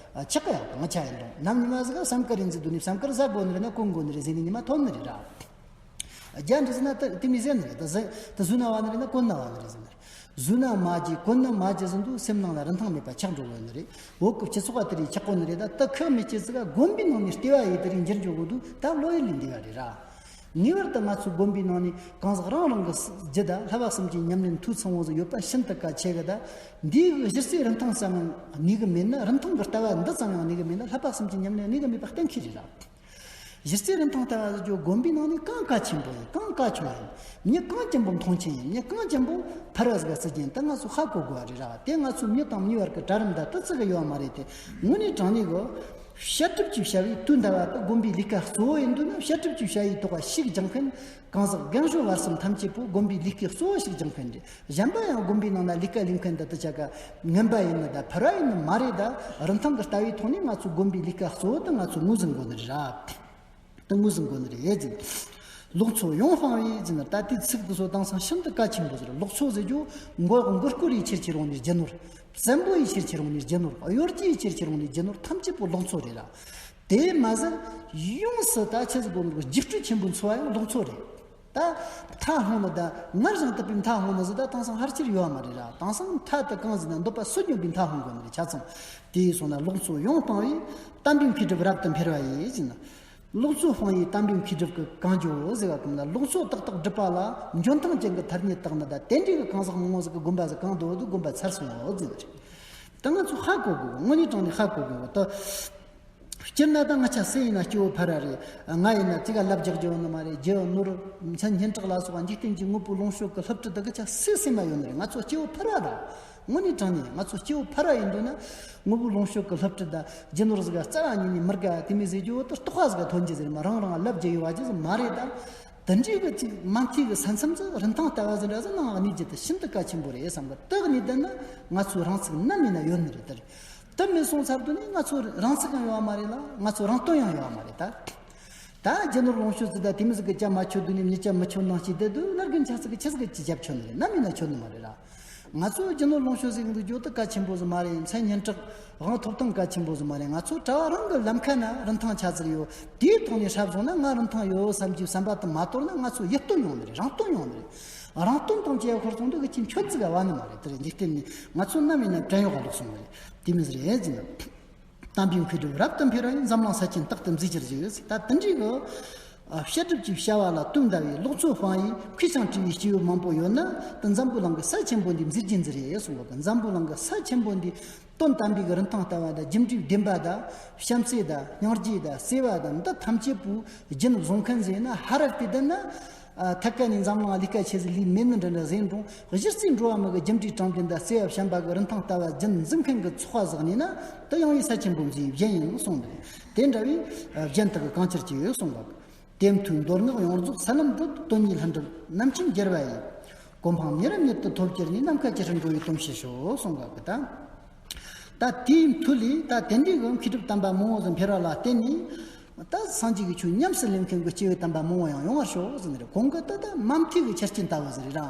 ཆགས་ཀྱི་ཡོད། ང་ཆ་ཡིན་རུང་ནམ་ཉི་མ་ཟིག་ག་བསམ་དཀར་ཡིན་ཟེར་དུས་ནས། བསམ་དཀར་ཟ་དགོས་ནི་རེད་ན་གོན་དགོས་ནི་རེད་ཟེར་ནས་ཉི་མ་ཐོན་ནི་རེད་ར། རྒྱ་འདྲ་ཟེར་ན་དེ་དེ་མོ་ཟེར་ནི་རེད། དེ་ཟེར་དེ་བཟོས་ན་བ་ནི་རེད་ན་གོན་ན་བ་ནི་རེད་ཟེར་ནི་རེད། བཟོས་ན་མ་བརྗེད། གོན་ན་མ་བརྗེད་ཟེར་དུས་སེམས་ནང་ལ་རིན་ཐང་མེད་པ་ཆགས་འགྲོ་གི་ཡོད་ནི་རེད། བོད་ཀྱི་སྤྱི་ཚོགས་པ་དེ་རིགས་ཆགས་གོ་ནི་རེད་ད། དེ་ཁག་མེད་ཅེས་ཟིག་ག་དགོན་པའི་ནང་ནས་ལྟེ་བ་ཡི་དེ་རིགས་འགྱུར་འགྲོ་གི་འདུག་ད་བློ་ཡུལ་ལས་འདས་པ་རེད་ར། ངེས་པར་དུ་ང་ཚོའི་དགོན་པའི་ནང་ནས་གང་ཟག་རང་རང་གི་རྒྱུད་ད་བསླབ་པ་གསུམ་གྱི་ཉམས་ལེན་འཐུས་ཚང་བོ་ཟིག་ཡོད་པ་ཤིན་ཏུ་གལ་ཆེ་གི། ད་འདིའི་གི་གཞི་རྩའི་རིན་ཐང་ཙམ་ཡང་གནས་གི་མེད་ན། རིན་ཐང་གི་ལྟ་བ་འདི་ཙམ་ཡང་གནས་གི་མེད་ན། བསླབ་པ་གསུམ་གྱི་ཉམས་ལེན་གནས་གི་མེད་པ་གཏན་འཁེལ་རེད་ར། གཞི་རྩའི་རིན་ཐང་ལྟ་བ་ཟེར་རྒྱུ་དགོན་པའི་ནང་ནས་གང་གལ་ཆེན་པོ་ཡིན། གང་གལ་ཆུང་ཡིན། མྱི་གང་ཅན་པོ་མཐོང་ཆེན་ཡིན། མྱི་གང་ཅན་པོ་ཕར་ར་ཟིག་ག་བརྩི་རྒྱུ་ཡིན། ད་ང་ཚོ་ཧ་གོ་དགོས་པ་རེད་ར། དེ་ང་ཚོ་མྱི་དང་མྱི་བར་གྱི་གྲལ་རིམ་ད་དེ་ཙི་གི་ཡོད་མ་རེད་དེ། དངོས་གནས་དྲང་གནས་གི་བཤད་སྒྲུབ་ཀྱི་བྱ་བའི་དུས་འདའ་བ་དེ་དགོན་པའི་ལས་ཀ་གཙོ་བོ་ཡིན་འདུག་ན། བཤད་སྒྲུབ་ཀྱི་བྱ་བའི་ཐོག་ཞིག་སྦྱངས་མཁན་གང་ཟག་རྒན་གཞོན་བར་གསུམ་ཐམས་ཅད་པོ་དགོན་པའི་ལས་ཀའི་གཙོ་བོ་ཞིག་སྦྱངས་མཁན་རེད། གཞན་པ་ཡང་དགོན་པའི་ནང་ན་ལས་ཀ་ལས་མཁན་དེ་དེ་ཆ་ག་ངན་པ་ཡིན་ནི་ད་ཕར་ར་ཡིན་ནི་མ་རེད་ད། རིན་ཐང་གི་ལྟ་བའི་ཐོག་ནས་ང་ཚོ་དགོན་པའི་ལས་ཀ་གཙོ་བོ་དེ་ང་ཚོ་ངོས་ཟིན་དགོས་ནི་རེད་ར། དེ་ངོས་ཟིན་དགོས་ནི་རེད་ཟེར། ལོག་འཚོ་ཡོངས་སྤང་བའི་ཟེར་ན། ད་དེ་ཚིག་དེ་ཚོ་དེང་སང་ཤིན་ཏུ་གལ་ཆེན་པོ་ཟེར། ལོག་འཚོ་ཟེར་རྒྱུ་མགོ་མགོ་སྐོར་ཡི་ཕྱིར་ཁྱེར་འོང་ནི་རྒྱུ་ནོར། བཙན་པོ་ཡི་ཕྱིར་ཁྱེར་འོང་ནི་རྒྱུ་ནོར། གཡོ་སྒྱུ་ཡི་ཕྱིར་ཁྱེར་འོང་ནི་རྒྱུ་ནོར་ཐམས་ཅད་པོ་ལོག་འཚོ་རེད་ལ། དེ་མ་ཟད་ཡོངས་སུ་ད་ཆི་ཟིག་གོ་འགྲོ་རྒྱུགས་སྤྲོད་ཆེན་པོ་འཚོ་བ་ཡང་ལོག་འཚོ་རེད། ད་མཐའ་ཧང་ནི་ད་ངར་བཞིན་དུ་པའི་མཐའ་ཧང་ནི་ཟིག་ད་དེང་སང་ཕལ་ཆེར་ཡོད་མ་རེད་ར། དེང་སང་མཐའ་དེ་གང་ཟིག་ན་འདོད་པ་སུ་སྙོམས་པའི་མཐའ་ཧང་དགོས་ནི་རེད། ཆ་ཚང་དེ་ཡིན་སོང་ན། ལོག་འཚོ་ཡོངས་སྤང་བས་དམ་པའི་མཁས་གྲུབ་རབ་ཏུ་འཕེལ་བ་ཡིས་ཟེར་ན། ལོག་འཚོ་སྤང་བའི་དམ་པའི་མཁས་གྲུབ་ཀྱི་གང་བྱོའོ་ཟེར་བ་ཀུན་ལ། ལོག་འཚོ་ཏག་ཏག་སྒྲུབ་པ་ལ་འཇོན་ཐང་ཅན་གྱི་ཐ་སྙད་བཏགས་ནི་ད། དེ་འདྲའི་གི་གང་ཟག་མང་བོ་ཟིག་གི་དགོན་པ་ཟིག་གང་དུ་འོ་དུ་དགོན་པ་ཚར་སོང་ངོ་ཟེར་ནི་རེད། ད་ང་ཚོ་ཧ་གོ་དགོས། དངོས་གནས་དྲང་གནས་ཧ་གོ་དགོས། ད་སྤྱིར་ན་ད་ང་ཆ་སུ་ཡིན་ན་སྐྱེ་བོ་ཕ་ར་རེད། ང་ཡིན་ན་ཙི་ག་ལབ་རྒྱག་རྒྱུ་ནི་མ་རེད། རྒྱུ་ནོར་མཚན་སྙན་གྲགས་ལ་སོགས་པ་འཇིག་རྟེན་གྱི་དངོས་པོའི་ལོངས་སྤྱོད་ཀྱི་བསླུ་བྲིད་དེ་གི་ཆ་སུ་སེམས་མ་ཡོད་ནི་རེད། ང་ཚོ་སྐྱེ་བོ་ཕ་ར་ར། དངོས་གནས་དྲང་གནས་ང་ཚོ་སྐྱེ་བོ་ཕ་ར་ཡིན་འདུག་ན། དངོས་པོའི་ལོངས་སྤྱོད་ཀྱི་བསླུ་བྲིད་དང་རྒྱུ་ནོར་ཟིག་ག་རྩ་བ་ཉིད་ནས་མི་དགའ། དེ་མོ་ཟེར་རྒྱུ་བོ་དེ་རྟོགས་པ་ཟིག་ག་ཐོན་རྒྱུ་ཟིག་རེད་མ། རང་རང་ལབ་རྒྱུ་ཡོད་པ་ཅི་ཟིག་མ་རེད་ད། དེ་འདྲའི་གི་ཅིག་མ་མཐའི་གི་ས་མཚམས་ཟིག་རིན་ཐང་ལྟ་བ་ཟིག་འདྲ་ཟིག་ནང་གནས་རྒྱུ་དེ་ཤིན་ཏུ་གལ་ཆེན་པོ་རེད་བསམ་གི། དེ་གནས་བསྡད་ན་ང་ཚོའི་རང་ཚུགས་ནམ་ཡིན་ན་ཡོད་ནི་རེད། དེ་རེད། དེ་མེད་སོང་ཚར་དུས་ནི་ང་ཚོ་རང་ཚུགས་ཡང་ཡོད་མ་རེད་ལ། ང་ཚོ་རང་དོན་ཡང་ཡོད་མ་རེད་ད། ད་རྒྱུ་ནོར་ལོངས་སྤྱོད་ཟིག་ད་དེ་མོ་ཟིག་གི་ཅ་མ་ཆོད་དུས་ནི་མྱི་ཅ་མི་ཆོད་ནང་ཞིག་བསྡད་དུས། ན་རྒན་ཆ་ཟིག་གི་ཆི་ཟིག་གི་ཅི་རྒྱབ་ཆོད་ནི་རེད། ནམ་ཡིན་ན་ཆོད་ནི་མ་རེད་ལ། ང་ཚོ་རྒྱུ་ནོར་ལོངས་སྤྱོད་ཟིག་འདུག་རྒྱུ་དེ་གལ་ཆེན་པོ་ཟིག་མ་རེད། མཚན་སྙན་གྲགས་དབང་ཐོབ་ཐང་གལ་ཆེན་པོ་ཟིག་མ་རེད། ང་ཚོ་གྲྭ་བ་རང་གི་ལམ་ཁ་ན་རིན་ཐང་ཆ་ཟིག་ཡོད། དེའི་ཐོག་ནས་ཧྲ་བཟུང་ན་ང་རིན་ཐང་ཡོད་བསམ་གྱི་བསམ་པ་དེ་མ་དོར་ན། ང་ཚོ་ཡིད་རྟོན་ཡོང་ནི་རེད། རང་རྟོན་ཡོང་ནི་རེད། རང་རྟོན་དང་བཅས་ཁོར་སོང་དུས་གི་ཅིག་འཁྱོད་ཙི་ག་བ་ནི་མ་རེད། དེ་རེད། འཇིག་རྟེན་ནི་ང་ཚོ་ནམ་ཡིན་ན་བྲན་གཡོག་ག་ལོག་སོང་ནི་རེད། དེ་མོ་ཟིག་རེད་ཟེར་ན། དམ་པའི་མཁས་གྲུབ་རབ་ཏུ་འཕེལ་བ་ཡིས། འཛམ་གླིང་ས་ཆེན་རྟག་ཏུ་འཛིན་གྱུར་ཅིག་ཟེར། ད་དེ་འདྲའི་གི་ཨ་བཤད་སྒྲུབ་ཀྱི་བྱ་བ་ལ་དུས་འདའ་བའི་ལོག་འཚོ་སྤང་བའི་མཁས་ཤིང་བྲེལ་བའི་སྐྱེ་བོ་མང་པོ་ཡོད་ན། ད་འཛམ་བུའི་གླིང་གི་ས་ཆེན་པོ་འདི་འཛིན་གྱི་འཛིན་རེད་གསུངས་པ་གི། འཛམ་བུའི་གླིང་གི་ས་ཆེན་པོ་འདི་དོན་དམ་པའི་གི་རིན་ཐང་ལྟ་བ་དང་། རྒྱུ་འབྲས་བདེན་པ་དང་། བྱམས་བརྩེ་དང་། སྙིང་རྗེ་དང་། བརྩེ་བ་དང་། འདི་ཐམས་ཅད་པོ་རྒྱུན་བཟུང་མཁན་ཟིག་ཡིན་ན། ཧ་ར་དེ་བསྡད་ན། ཨ། ཐད་ཀ་ནས་འཛམ་གླིང་ལས་ཀ་ཆེ་ཟིག་ལས་མེད་ནི་འདྲ་འདྲ་ཟིག་ཡིན་རུང་། གཞི་རྩའི་འགྲོ་བ་མི་གི་རྒྱུ་འབྲས་དྲང་བདེན་དང་བརྩེ་བ་བྱམས་པ་གི་རིན་ཐང་ལྟ་བ་རྒྱུན་འཛིན་མཁན་གི་ཚོགས་པ་ཟིག་ཡིན་ན། དེ་ཡང་ཡི་ས་ཆེན་པོ་འཛིན་ཡི་རྒྱན་ཡིན་གསུངས་པ་རེད། དེ་འདྲ་བའི་རྒྱན་དག་གི་གང་ཕྱིར་གྱི་ཡོད་གསུངས་པ། དེ་མཐུས་མདོ་སྔགས་ཡོངས་རྫོགས་ས་ལམ་བགྲོད། དོན་གཉིས་ལྷུན་གྲུབ་རྣམ་མཁྱེན་རྒྱལ་བ་ཡི། གོ་འཕང་མྱུར་མྱུར་དུ་ཐོབ་གྱུར་ནས། ནམ་མཁའ་ཇི་སྲིད་འགྲོ་བའི་དོན་ཤེས་ཤོག་གསུངས་པ་གི། ད་ད་དེའི་མཐུ་ལས་ད་དེ་འདྲའི་གི་མཁས་གྲུབ་དམ་པ་མང་བོ་ཟིག་འཕེལ་བ་ལ་བརྟེན་ནས། ད་སངས་རྒྱས་ཀྱི་ཆོས་ཉམས་སུ་ལེན་མཁན་གྱི་སྐྱེ་བོ་དམ་པ་མང་བོ་ཡང་ཡོང་བར་ཤོག་ཟེར་ནི་རེད། གོང་གི་ད་ད་མ་མཐའི་གི་ཆ་རྐྱེན་ལྟ་བུ་ཟིག་རེད་ར།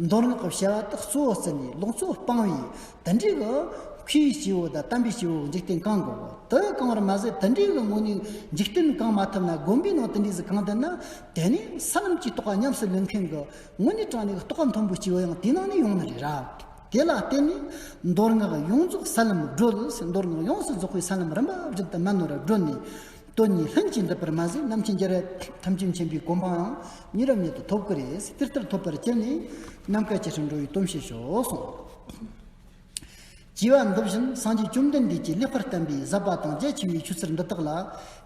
མདོ་སྔགས་ཀྱི་བྱ་བ་དག་གཙོ་བོ་བརྩིས་ནས་ལོག་འཚོ་སྤང་བའི་དེ་འདྲའི་གི་ མཁས་པའི་སྐྱེ་བོ་དང་དམ་པའི་སྐྱེ་བོ་འཇིག་རྟེན་གང་དགོས་གོ། དེ་གང་བར་མ་ཟད་དེ་འདྲའི་གི་ངོ་ནས་འཇིག་རྟེན་གང་མ་ཐུབ་ན་དགོན་པའི་ནང་དེ་འདྲའི་ཟིག་གང་ཐུབ་ན། དེ་ནས་ས་ལམ་གྱི་རྟོགས་པ་ཉམས་སུ་ལེན་མཁན་གི་དངོས་གནས་དྲང་གནས་ཀྱི་རྟོགས་པ་མཐོན་པོའི་སྐྱེ་བོ་ཡང་དེའི་ནང་ནས་ཡོང་ནི་རེད་ར། དེ་ལ་བརྟེན་ནས་མདོ་སྔགས་ཡོངས་རྫོགས་ས་ལམ་བགྲོད་ཟེར། མདོ་སྔགས་ཡོངས་སུ་རྫོགས་པའི་ས་ལམ་རིམ་པ་བཞིན་དུ་མ་ནོར་བར་བགྲོད་ནས། དོན་གཉིས་ལྷུན་གྱིས་འགྲུབ་པར་མ་ཟད་རྣམ་མཁྱེན་རྒྱལ་བ་ཐམས་ཅད་མཁྱེན་པའི་གོ་འཕང་ཡང་མྱུར་རབ་མྱུར་དུ་ཐོབ་ཀྱི་རེད་ཟེར། དེ་ལྟར་ཐོབ་པར་གྱུར་ནས་ནམ་མཁའ་ཇི་སྲིད་འགྲོ་བའི་དོན་བྱེད་ཤོག་གསུངས། བྱིས་པ་འདི་བཞིན་སངས་རྒྱས་བཅོམ་ལྡན་འདས་ཀྱིས་ལེགས་པར་བསྟན་པའི་ཟབ་པ་དང་རྒྱ་ཆེ་བའི་ཆོས་ཚུལ་འདི་དག་ལ།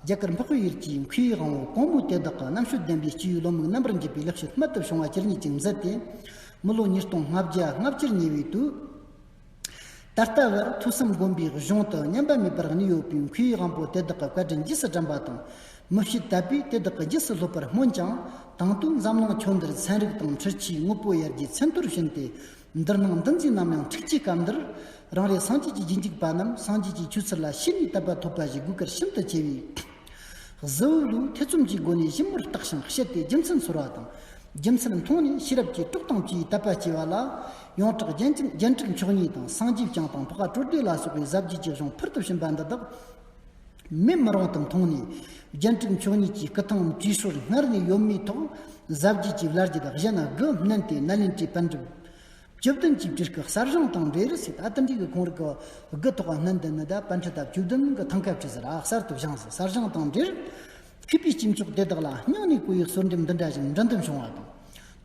རྒྱ་གར་འཕགས་པའི་ཡུལ་གྱི་མཁས་པའི་དབང་པོ་གོང་མོས་དེ་དག་གི་རྣམ་དཔྱོད་ལྡན་པའི་སྐྱེས་བུའི་བློ་མིག་རྣམ་པར་འགྱུར་བའི་ལེགས་བཤད་རྨད་དུ་བྱུང་བ་ཇི་སྙེད་ཅིག་མཛད་དེ། མི་ལོ་ཉིས་སྟོང་ལྔ་བརྒྱ་ལྔ་བཅུར་ཉེ་བའི་དུས། ད་ལྟ་བར་ཐོས་བསམ་སྒོམ་པའི་གཞུང་དུ་སྙན་པ་མེད་པར་གནས་ཡོད་པའི་མཁས་པའི་དབང་པོ་དེ་དག་གི་བཀའ་དྲིན་རྗེས་སུ་དྲན་པ་དང་། མི་ཕྱེད་དད་པས་དེ་དག་གི་རྗེས་སུ་སློབ་པར་སྨོན་ཀྱང་། དང་དུས་འཛམ་གླིང་ཁྱོན་འདིར་ཚན་རིག་དང་འཕྲུལ་ཆས་དངོས་པོ་ཡར་རྒྱས་ཚད་མཐོར་ཕྱིན་ཏེ། འདིར་སྣང་འདི་འཛིན་ནམ་ཡང་འཁྲུག་ཅེས་སྐབས་འདིར། རང་རེ་སངས་རྒྱས་ཀྱི་རྗེས་འཇུག་པ་རྣམས་སངས་རྒྱས་ཀྱི་ཆོས་ཚུལ་ལ་ཤེས་ནས་དད་པ་ཐོབ་པ་ཞིག་དགོས་གལ་ཤིན་ཏུ་ཆེ་བས། གཟུ་བོའི་ལུས་ཐེ་ཚོམ་གྱི་སྒོ་ནས་ཞིབ་མོར་བརྟག་ཅིང་དཔྱད་དེ་རྒྱུ་མཚན་ཚོར་བ་དང་། རྒྱུ་མཚན་མཐོང་ནས་ཤེས་རབ་ཀྱིས་དཀྲོགས་དང་བཅས་དད་པ་སྐྱེ་བ་ལ། ཡོངས་གྲགས་རྒྱན་ཅིག་རྒྱན་དྲུག་མཆོག་གཉིས་དང་། སངས་རྒྱས་བསྐྱངས་དང་འཕགས་པ་སྤྲོས་བྲལ་ལ་སོགས་པའི་ཟབ་རྒྱས་ཀྱི་གཞུང་ཕུལ་དུ་ཕྱིན་པ་འདི་དག་མེད་མི་རུང་དུ་མཐོང་ནས། རྒྱན་དྲུག་མཆོག་གཉིས་ཀྱི་སྐུ་ཐང་བྲིས་སྲོལ་སྔར་ནས་ཡོད་མེད་ཐོག་ཟབ་རྒྱས་ཀྱི་བླ་རྒྱུད་གཞན་དགུ་བསྣན་ཏེ་ནཱ་ལེནྡྲའི་པཎ་གྲུབ་བཅུ་བདུན་གྱིས་བྲིས་སྐུ་གསར་བཞེངས་དང་འབྲེལ་ཟེར། ད་དེ་འདྲའི་གི་ཁོང་རིགས་ཀྱི་དགུ་ཐོག་བསྣན་ཏེ་ནི་ད་པཎ་གྲུབ་བཅུ་བདུན་གྱི་ཐང་ཀ་བྲིས་ཟེར་ར། གསར་དུ་བཞེངས་ཟེར། གསར་བཞེངས་དང་འབྲེལ། མཁས་པའི་སྐྱེས་མཆོག་དེ་དག་ལ་སྙིང་ནས་གུས་པའི་གསོལ་འདེབས་འདི་འདྲ་ཞིག་འགྲན་བསྡུར་བྱུང་བ་དང་།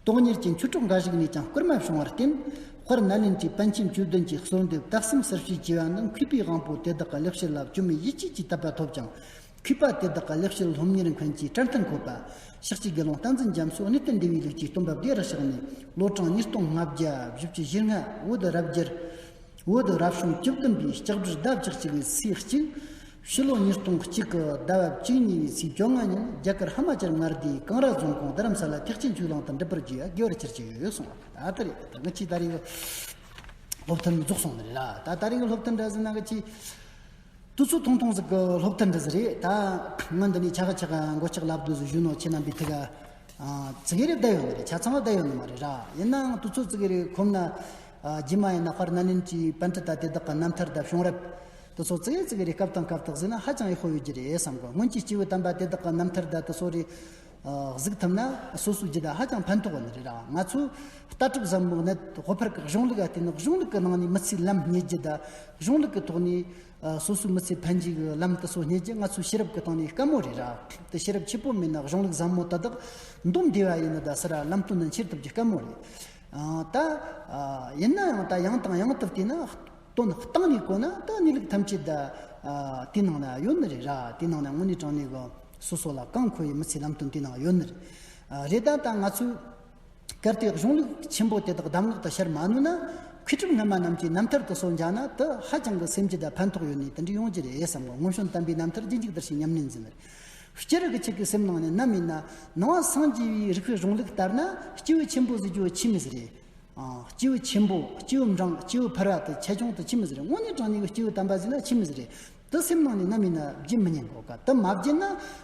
དོན་གཉེར་གྱི་མཆོད་གྲོགས་འགའ་ཞིག་ནས་ཀྱང་སྐུལ་མ་བྱུང་བར་བརྟེན། དཔལ་ནཱ་ལེནྡྲའི་པཎ་ཆེན་བཅུ་བདུན་གྱི་གསོལ་འདེབས་དག་གསུམ་ཟུར་བཤད་བགྱིས་པ་ནི་མཁས་པའི་དབང་པོ་དེ་དག་གི་ལེགས་བཤད་ལ་བཅོས་མིན་ཡིད་ཆེས་ཀྱི་དད་པ་ཐོབ་ཅིང་། མཁས་པ་དེ་དག་གི་ལེགས་བཤད་སློབ་གཉེར་མཁན་གྱི་བཀྲ་ལྡན་བཀོད་པ། ཤཱཀྱའི་དགེ་སློང་བསྟན་འཛིན་རྒྱ་མཚོ་གནས་བརྟན་འདུས་པའི་ལུགས་ཀྱི་སྟོན་པ་བདེ་བར་གཤེགས་ནས་ལོ་གྲངས་ཉིས་སྟོང་ལྔ་བརྒྱ་བཞི་བཅུ་ཞེ་ལྔ་བོད་རབ་རྒྱལ། བོད་རབ་བྱུང་བཅུ་བདུན་པའི་ལྕགས་སྦྲུལ་ཟླ་བཅུ་གཅིག་པའི་ཚེས་གཅིག། ཕྱི་ལོ་ཉིས་སྟོང་གཅིག་གི་ཟླ་བ་བཅུ་གཉིས་པའི་ཚེས་བཅོ་ལྔ་ཉིན་རྒྱ་གར་ཧི་མ་ཅལ་མངའ་སྡེའི་ཀང་ར་རྫོང་ཁོངས་རྡ་རམ་ས་ལ་ཐེག་ཆེན་ཆོས་གླིང་དུ་འགྲུབ་པར་བརྗོད་ཡ་དགེ་བར་གྱུར་ཅིག་ཡོད་གསུངས་པ། ད་ལྟ་རེད། ད་ང་ཆེ་ད་རེས་སློབ་ཐུན་རྫོགས་སོང་ནི་རེད་ལ། ད་ད་རེས་སློབ་ཐུན་འདྲ་ཟེར་ན་ང་ཆེ། དུས་ཚོད་ཐུང་ཐུང་ཟིག་གི་སློབ་ཐུན་འདི་ཟིག་རེད། ད་ང་འདི་ནས་ཆ་ག་ཆ་ག་མགོ་ལྕག་ལབ་དུས་སུ་གཞོན་ནུ་ཁྱེད་རྣམ་པའི་ཐད་ཀ་ཙི་གེ་རེ་བསྡད་ཡོད་ནི་རེད། ཆ་ཚང་བ་བསྡད་ཡོད་ནི་མ་རེད་ར། ཡིན་ནའང་དུས་ཚོད་ཙི་གེ་རེ་ཁོམ་ན། རྗེས་མ་ཡིན་ན་དཔལ་ནཱ་ལེནྡྲའི་པཎྜི་ཏ་དེ་དག་གི་རྣམ་ཐར་དང་བྱུང་རབས་དེ་ཚོ་ཙི་གེ་ཙི་གེ་རེ་སྐབས་དང་སྐབས་དག་ཟིན་ན་ཧ་ཅང་ཡག་པོ་ཡོད་ཀྱི་རེད་བསམ་གི། སྔོན་གྱི་སྐྱེས་བུ་དམ་པ་དེ་དག་གི་རྣམ་ཐར་དང་དེ་ཚོ་རེ་གཟིགས་ཐུབ་ན་སོ་སོའི་རྒྱུད་ལ་ཧ་ཅང་ཕན་ཐོགས་ནི་རེད་ར། ང་ཚོས་ལྟ་གྲུབ་ཟབ་མོ་གནད་དཔེ་ཕར་གི་གཞུང་ལུགས་ལ་བལྟས་ན་གཞུང་ལུགས་ཀྱི་ནང་ནས་མི་ཚེའི་ལམ་རྙེད་རྒྱུ་དང་། གཞུང་ལུགས་ཀྱི་ཐོག་ནས་སོ་སོའི་མི་ཚེ་ཕན་རྒྱུ་གི་ལམ་དེ་ཚོ་རྙེད་རྒྱུ་ང་ཚོའི་ཤེས་རབ་ཀྱི་སྟེང་ནས་དཀའ་མོ་རེད་ར། དེ་ཤེས་རབ་ཆེ་པོ་མེད་ན་གཞུང་ལུགས་ཟབ་མོ་དེ་དག་འདོམས་བདེ་བ་ཡིན་ནི་ད་ཟེར་ར། ལམ་སྟོན་ནི་འཁྱེར་ཐུབ་རྒྱུ་དཀའ་མོ་རེད། ཨ། ད་ཨ། ཡིན་ན་ཡང་ད་ཡང་དང་ཡང་དུ་བལྟས་ན་དོན་གཏིང་ནས་གོ་ན་ད་གནས་ལུགས་ཐམས་ཅད་ད་ཨ། དེའི་ནང་ན་ཡོད་ནི་རེད་ར། དེའི་ནང་ན་དངོས་གནས་དྲང་གནས་གི་སོ་སོ་ལ་གང་མཁོ་བའི་མི་ཚེའི་ལམ་སྟོན་དེའི་ནང་ཡོད་ནི་རེད། ཨ། རེད། ད་ད་ང་ཚོས་གལ་ཏེ་གཞུང་ལུགས་ཆེན་པོ་དེ་དག་གདམས་ངག་ཏུ་ཤར་མ་ནུས་ན། མཁས་གྲུབ་སྔ་མ་རྣམས་ཀྱི་རྣམ་ཐར་དེ་ཚོ་མཇལ་ན་དེ་ཧ་ཅང་གི་སེམས་རྒྱུད་ལ་ཕན་ཐོགས་ཡོད་ནི་དེ་འདྲ་ཡོང་རྒྱུ་རེད་བསམ་གི། སྔོན་བྱོན་དམ་པའི་རྣམ་ཐར་རྗེས་འཇུག་དར་ཞིང་ཉམས་ལེན་འཛིན། སྤྱིར་གི་ཆོས་ཀྱི་སེམས་ནང་ནས་ནམ་ཡིན་ན་ནང་པ་སངས་རྒྱས་པའི་རིགས་པའི་གཞུང་ལུགས་ལྟར་ན་སྐྱེས་བུ་ཆེན་པོ་ཟེར་རྒྱུ་ཆི་མི་ཟིག་རེད། ཨ། སྐྱེས་བུ་ཆེན་པོ། སྐྱེས་བུ་འབྲིང་། སྐྱེས་བུ་ཕལ་བ་དེ་ཆེ་ཆུང་དེ་ཆི་མི་ཟིག་རེད། དངོས་གནས་དྲང་གནས་ཀྱི་སྐྱེས་བུ་དམ་པ་ཟེར་ན་ཆི་མི་ཟིག་རེད། དེ་སེམས་ནང་ནས་ནམ་ཡིན་ན་བརྗེད་མི་ཉན་གོ་ག། དེ་མ་བརྗེད་ན་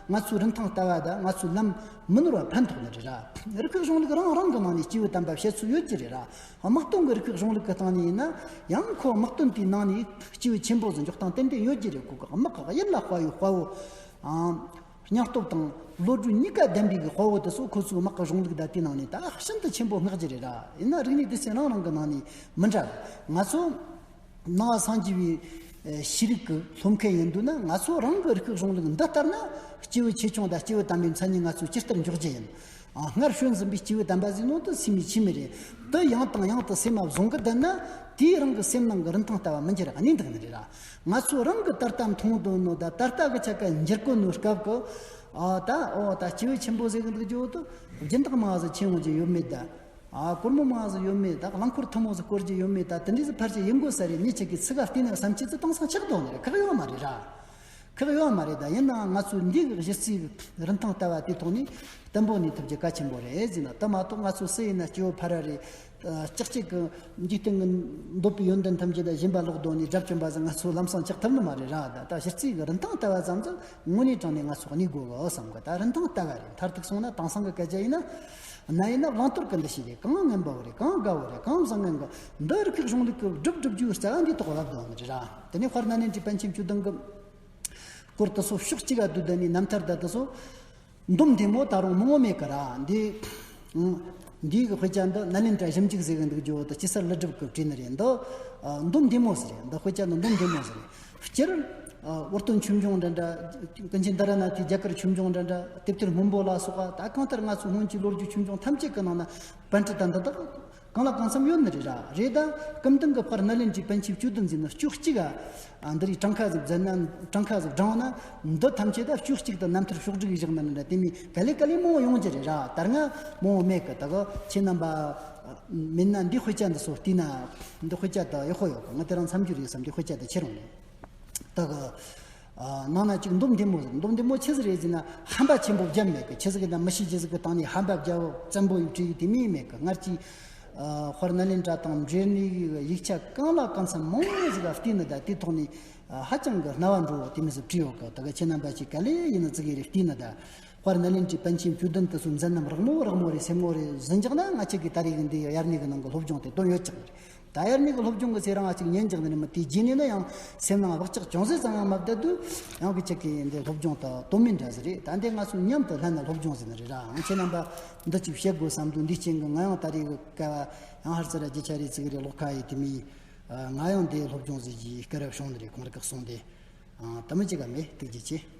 ང་ཚོའི་རིན་ཐང་ལྟ་བ་དང་ང་ཚོའི་ལམ་མི་ནོར་བ་ཕན་ཐོགས་ནི་རེད་ར། རིགས་པའི་གཞུང་ལུགས་རང་རང་གི་ནང་ནས་སྐྱེས་བུ་དམ་པ་བཤད་ཚུལ་ཡོད་ཀྱི་རེད་ར། དམག་དོན་གྱི་རིགས་པའི་གཞུང་ལུགས་ཀྱི་སྟེང་ནས་ཡིན་ན་ཡང་ཁོ་དམག་དོན་དེའི་ནང་ནས་སྐྱེས་བུ་ཆེན་པོ་ཟིག་འཇོག་སྟངས་ཏན་ཏན་ཡོད་ཀྱི་རེད་གོ་ག། དམག་གི་གཡུལ་ལ་དཔའ་བའི་དཔའ་བོ། ཨང་། སྙིང་སྟོབས་དང་བློ་གྲོས་གཉིས་ཀ་ལྡན་པའི་གི་དཔའ་བོ་དེ་ཚོ་ཁོ་ཚོའི་དམག་གི་གཞུང་ལུགས་དང་དེའི་ནང་ནས་ད་ཤིན་ཏུ་ཆེན་པོ་བསྔགས་ཀྱི་རེད་ར། ཡིན་ན་རིག་གནས་སྡེ་ཚན་རང་རང་གི་ནང་ནས་མི་འདྲ་བ། ང་ཚོ་ནང་པ་སངས་རྒྱས་པའི་ཤེས་རིག་གི་སློབ་མཁན་ཡིན་འདུག་ན། ང་ཚོ་རང་གི་རིགས་པའི་གཞུང་ལུགས་འདི་ལྟར་ན་སྐྱེས་བུ་ཆེ་ཆུང་དང་སྐྱེས་བུ་དམ་པའི་མཚན་ཉིད་ང་ཚོས་ཇི་ལྟར་འཇོག་རྒྱུ་ཡིན། ཨ། སྔར་བྱོན་ཟིན་པའི་སྐྱེས་བུ་དམ་པ་ཟིག་ནང་དུ་སེམས་མི་ཆེས་མི་རེད། དེ་ཡང་དང་ཡང་དུ་སེམས་མ་བཟུང་གི་བསྡད་ན་དེའི་རང་གི་སེམས་ནང་གི་རིན་ཐང་ལྟ་བ་མི་འགྱུར་གནས་འདུག་ནི་རེད་ར། ང་ཚོ་རང་གི་ད་ལྟ་མཐོང་དོན་ནོ་ད་ད་ལྟ་གི་ཆ་ག་འགྱུར་གོ་ནོ་སྐབས་གི། ཨ། ད་ཨོ་ད་སྐྱེས་བུ་ཆེན་པོ་ཟེར་གི་འདུག་རྒྱུ་དུ་སྦྱིན་བདག་མང་ཟིག་ཆེ་ཡོང་རྒྱུ་ཡོད་མེད་ད། ཨ། སྒོར་མོ་མང་ཟིག་ཡོད་མེད་ད། རླངས་འཁོར་ཐུན་མོང་ཟིག་བསྐོར་རྒྱུ་ཡོད་མེད་ད། དེ་འདྲ་ཟིག་ཕལ་ཆེར་ཡིན་དགོས་ས་རེད། ངས་ཁྱེད་ཀྱི་ཚིག་ག་བལྟས་ན་བསམ་ཁྱེད་ཚོ་དེང་སང་ཆགས་འདུག་ནི་རེད། ཁག་ཡོད་མ་རེད་ར། ཁག་ཡོད་མ་རེད་ད། ཡིན་ནའང་ང་ཚོས་འདི་གི་གཞི་རྩའི་རིན་ཐང་ལྟ་བ་དེ་ཐོག་ནས་བརྟན་པོ་གནས་ཐུབ་རྒྱུ་གལ་ཆེན་པོ་རེད་ཟེར་ན། དེ་མ་གཏོགས་ང་ཚོ་སུ་ཡིན་ན་སྐྱེ་བོ་ཕལ་བ་རེད། ཨ། ལྕགས་ཀྱི་འཇིག་རྟེན་གྱི་འདོད་པའི་ཡོན་ཏན་ཐམས་ཅད་ལ་སྦྱིན་པ་ལོག་འདོན་ནས་དགྲ་བཅོམ་པ་ཟེར་ང་ཚོ་ལམ་སང་ཆགས་ཐུབ་ནི་མ་རེད་ར། ད་ད་གཞི་རྩའི་གི་རིན་ཐང་ལྟ་བ་ཙམ་ཙམ་དངོས་གནས་དྲང་གནས་ང་ཚོ་གནས་དགོས་གི་བསམ་གི། ད་རིན་ཐང་ལྟ་བ་རེད། མཐར་ཐུག་སོང་ན་དེང་སང་གི་སྐད་ཆ་ཡིན་ན། གནའ་ཡིན་ན་བླང་དོར་གི་འདུ་ཤེས་རེད། གང་ངན་པ་བོ་རེད། གང་དགའ་བོ་རེད། གང་བཟང་ངན་གི་འདི་རིགས་ཤིག་གཞུང་ལུགས་ཀྱི་སྒྲུབ་སྒྲུབ་རྒྱུའི་རྩ་བ་འདིའི་ཐོག་བབས་འདུག་ནི་རེད་ར། དེ་ནས་དཔལ་ནཱ་ལེནྡྲའི་པཎ་ཆེན་བཅུ་བདུན་གི་སྐོར་དེ་ཚོ་ཕྱོགས་གཅིག་ག་བསྡུས་བསྡད་ནས་རྣམ་ཐར་དང་དེ་ཚོ་འདོམས་བདེ་མོ་ད་རུང་མང་བོ་མེད་གི་ར། འདི་འདིའི་གི་དཔེ་ཆ་འདི་ནཱ་ལེནྡྲ་ཞིབ་འཇུག་ཟེར་གི་འདུག་རྒྱུ་དེ་སྐྱི་སར་ཀླུ་སྒྲུབ་གི་བྲིས་ནི་རེད། འདི་འདོམས་བདེ་མོ་ཟེར་རེད། འདི་དཔེ་ཆ་འདི་འདོམས་བདེ་མོ་ཟེར་རེད། སྤྱིར་ཨ་ཝར་སྟོན་ཆོས་འབྱུང་འདྲ་འདྲ། ཀུན་མཁྱེན་དྷ་ར་ནཱ་ཐའི་རྒྱ་གར་ཆོས་འབྱུང་འདྲ་འདྲ། དེབ་ཐེར་སྔོན་པོ་ལ་སོགས་པ། ད་གང་ལྟར་ང་ཚོ་སྔོན་གྱི་ལོ་རྒྱུས་ཆོས་འབྱུང་ཐམས་ཅད་ཀྱི་ནང་ན་པཎྜི་ཏ་འདི་དག་གང་ལ་གང་འཚམ་ཡོད་ནི་རེད་ར། རེད་ད་སྐུ་མདུན་གྱི་དཔལ་ནཱ་ལེནྡྲའི་པཎ་ཆེན་བཅུ་བདུན་ཟེར་ནི་ཕྱོགས་གཅིག་ག་ཨ་འདི་རིགས་གྲངས་ཀ་ཟིག་མཛད་ན། གྲངས་ཀ་ཟིག་བགྲངས་ན་འདི་ཐམས་ཅད་ད་ཕྱོགས་གཅིག་ཏུ་རྣམ་ཐར་ཕྱོགས་བསྒྲིགས་བཞག་ནི་འདྲ། དེ་མིན་ག་ལེ་ག་ལེ་མང་བོ་ཡོང་རྒྱུ་རེད་ར། ད་སྔ་མང་བོ་མེད་གི། ད་གི་ཁྱེད་རྣམ་པ་མིན་ན་འདི་དཔེ་ཆ་འདི་ཚོ་བལྟས་ན། འདི་དཔེ་ཆ་ད་ཡག་པོ་ཡོད་གི། ང་དེ་རིང་མཚམས་སྦྱོར་ཡིན་བསམ། འདི་དཔེ་ཆ་ད་ཁྱེར་ཡོང་ནས། ད་གི་ཨ་ནང་ན་ཅིག་འདོམས་བདེ་མོ་ཟེར། འདོམས་བདེ་མོ་ཆི་ཟིག་རེད་ཟེར་ན་ཧམ་པ་ཆེན་པོ་བརྒྱབ་མེད་གི། ཆི་ཟིག་ཡིན་ན་མི་ཤེས་རྒྱུ་ཟིག་གི་སྟེང་ནས་ཧམ་པ་བརྒྱབ་བཙན་པོ་ཡིས་བྲིས་ཡོད་དེ་མིན་མེད་གི། སྔར་གྱི་ཨ་དཔལ་ནཱ་ལེནྡྲ་དང་འབྲེལ་ནས་ཡིག་ཆ་གང་ལ་གང་འཚམ་མང་བོ་ཟིག་ལ་བལྟས་ནི་ད་དེ་ཐོག་ནས་ཨ་ཧ་ཅང་གི་རྣ་བ་འགྲོ་བོ་དེ་མོ་ཟིག་བྲིས་ཡོད་གི། ད་གི་ཁྱེད་རྣམ་པ་ཅིག་ག་ལེ་ཡིན་ན་ཙི་གེ་རེ་བལྟས་ནི་ད། དཔལ་ནཱ་ལེནྡྲའི་པཎ་ཆེན་བཅུ་བདུན་དེ་ཚོ་མཛད་རྣམ་རགས་མོ་རགས་མོ་རེ་སེམས་ངོ་རེ་ཟིན་རྒྱག་ན། ང་ཅག་གི་ད་རེས་ཀྱི་འདི་དབྱར་གནས་ཀྱི་ནང་གི་སློབ་སྦྱོང་དེ་དོན་ཡོད་ཀྱང་རེད། ད་དབྱར་གནས་ཀྱི་སློབ་སྦྱོང་གི་ཚེ་རང་ང་ཅིག་ཉན་རྒྱག་ནི་རེད་མོ། དེ་རྗེས་ནས་ནི་ཡང་སེམས་ནང་བག་ཆགས་ཅུང་ཟད་ཙམ་ཡང་མ་བསྡད་དུས་ཡང་གི་ཅག་གི་འདི་སློབ་སྦྱོང་དང་དོན་མེད་འདྲ་ཟིག་རེད། ད་འདི་ང་ཚོ་མཉམ་དུ་ལྷན་ན་སློབ་སྦྱོང་ཟེར་ནི་རེད་ར། ཨང་ཁྱེད་རྣམ་པ་འདི་ཅིག་བཤད་དགོས་བསམ་དུས། འདི་རྐྱེན་གྱིས་ང་ཡང་ད་རེས་ཀྱི་སྐབས་ཡང་ཧར་ཙི་ར་རྒྱུ་ཆ་རེ་ཙི་གེ་རེ་ལོག་ཁ་ཡི་དེ་མིན་ང་ཡང་འདི་སློབ་སྦྱོང་ཟིག་གི་སྐལ་བ་བྱུང་ནི་རེད། ཁོང་ར་གི་གསུང་དེ་ཨང་ད་མི་ཅིག་ག་མེད། ཐུགས་རྗེ་ཆེ།